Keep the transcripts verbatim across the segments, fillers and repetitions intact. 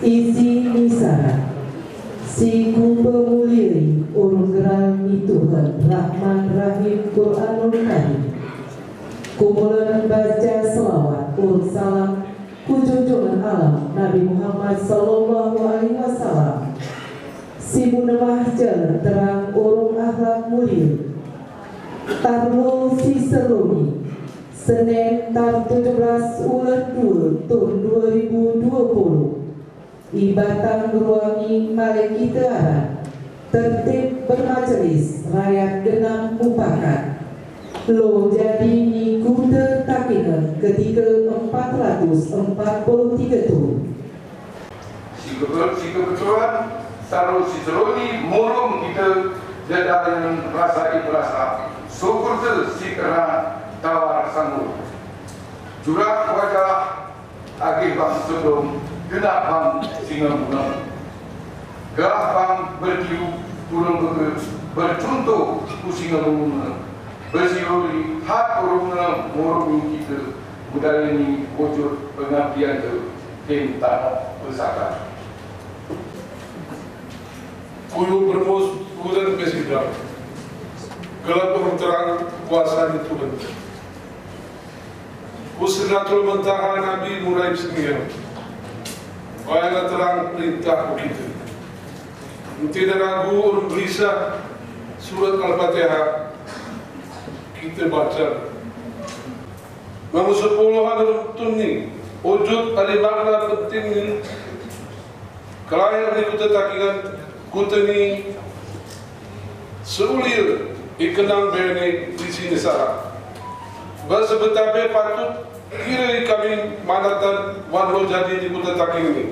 Isi ni sarat. Si ku pemuliyai urung geral ni Tuhan Rahman Rahim Qur'anul Karim. Kumulun baca selawat urung salam ku junjungan alam Nabi Muhammad sallallahu alaihi wasallam. Si munemah jalan terang urung akhlak mulia. Tarlo si seruni, Senen, tanggal tujuh belas ulan dua, tahun dua ribu dua puluh. I batang ruang i maleq kita aran tertib bermajelis rayat genap mupakat. Lo jadi ni Kuta Takingen ketiga empat ratus empat puluh tiga tu. Si kebe-, si kebetulan, taru si seruni murung kita dadayan rasa ibrasa. Syukur te si kerna tawar sanggur. Jurak wajah agih bang sebelum, genap bang singa bunga. Gah bang berkiu, urung bege, bercuntuh ku singa bunga. Besiuri hat urung murung kita, mudalini wujud pengabdian te, tim tanah pesaka. Kulu bermus, kudan pesida. Gelap urung terang, kuasa ni Tuhan. Ku Sidratul Muntaha Nabi murai sengir. Wayana terang perintah ku kita. Enti da ragu urung berisah surat Al-Fatihah kita baca. Mamu sepuluhan urung tuni, wujud ali makna penting ni. Kelair ni Kuta Takingen, kuta ni seulir i kenang bene di sini sara. Ba sebetabe patut kira i kami manatan wan lo jadi ni Kuta Takingen ni.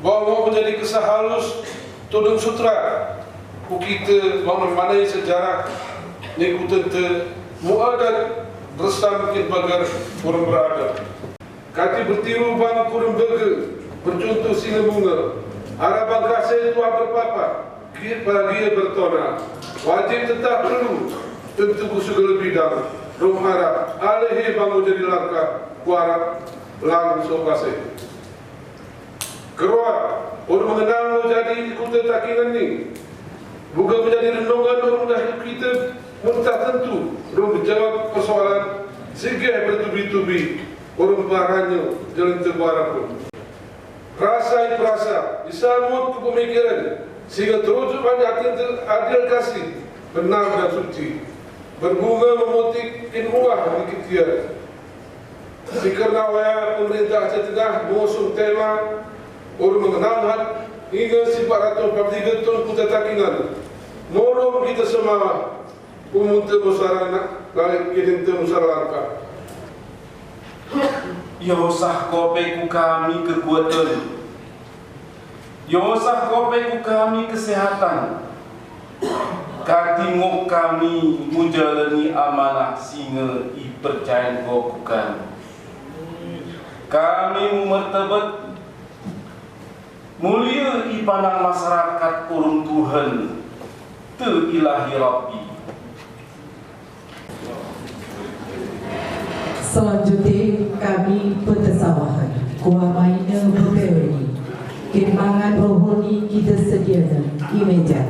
Ba mau menjadi kesah halus tudung sutra ku kita mau manai sejarah ni kuta te mu adat resam kin pagar kurang beradat. Kati bertiru bang kurang bege, bercuntuh singa bunga. Ara bang kase tuah berpapa, ki-, bahagia bertona. Wajib tetap perlu, tentu ku segala bidang. Rum arap, alehe bang menjadi langkah, ku arap lang so kase. Keruat, urung mengenang lo jadi di Kuta Takingen ni. Buka menjadi renungan urung dahil kita, mentah tentu, urung menjawab persoalan, sigeh bertubi-tubi, urung baranya, jalan teguara pun. Rasa i perasa, disamut ku pemikiran, sehingga terujuk pada atin te adil kasih, benar dan suci. Berbunga memutik in uah di ketiak. Sikerna waya pemerintah Aceh Tengah mengusung tema, urung mengenang hat, inga sipat ratus empat puluh tiga tun Kuta Takingen. Murung kita sema, umun te musara na, lain kidin te musara langkah. Yosah kope ku kami kekuatan. Yosah kope ku kami kesehatan. Katingok kami mujalani amanah singa ipercayan ko ku kami. Kami mumertebet mulia ipanang masarakat urung Tuhan te Ilahi Rabbi. Selanjutnya kami petesawahan kuamaina bepeweni. Kembangan rohoni kita sediakan i meja.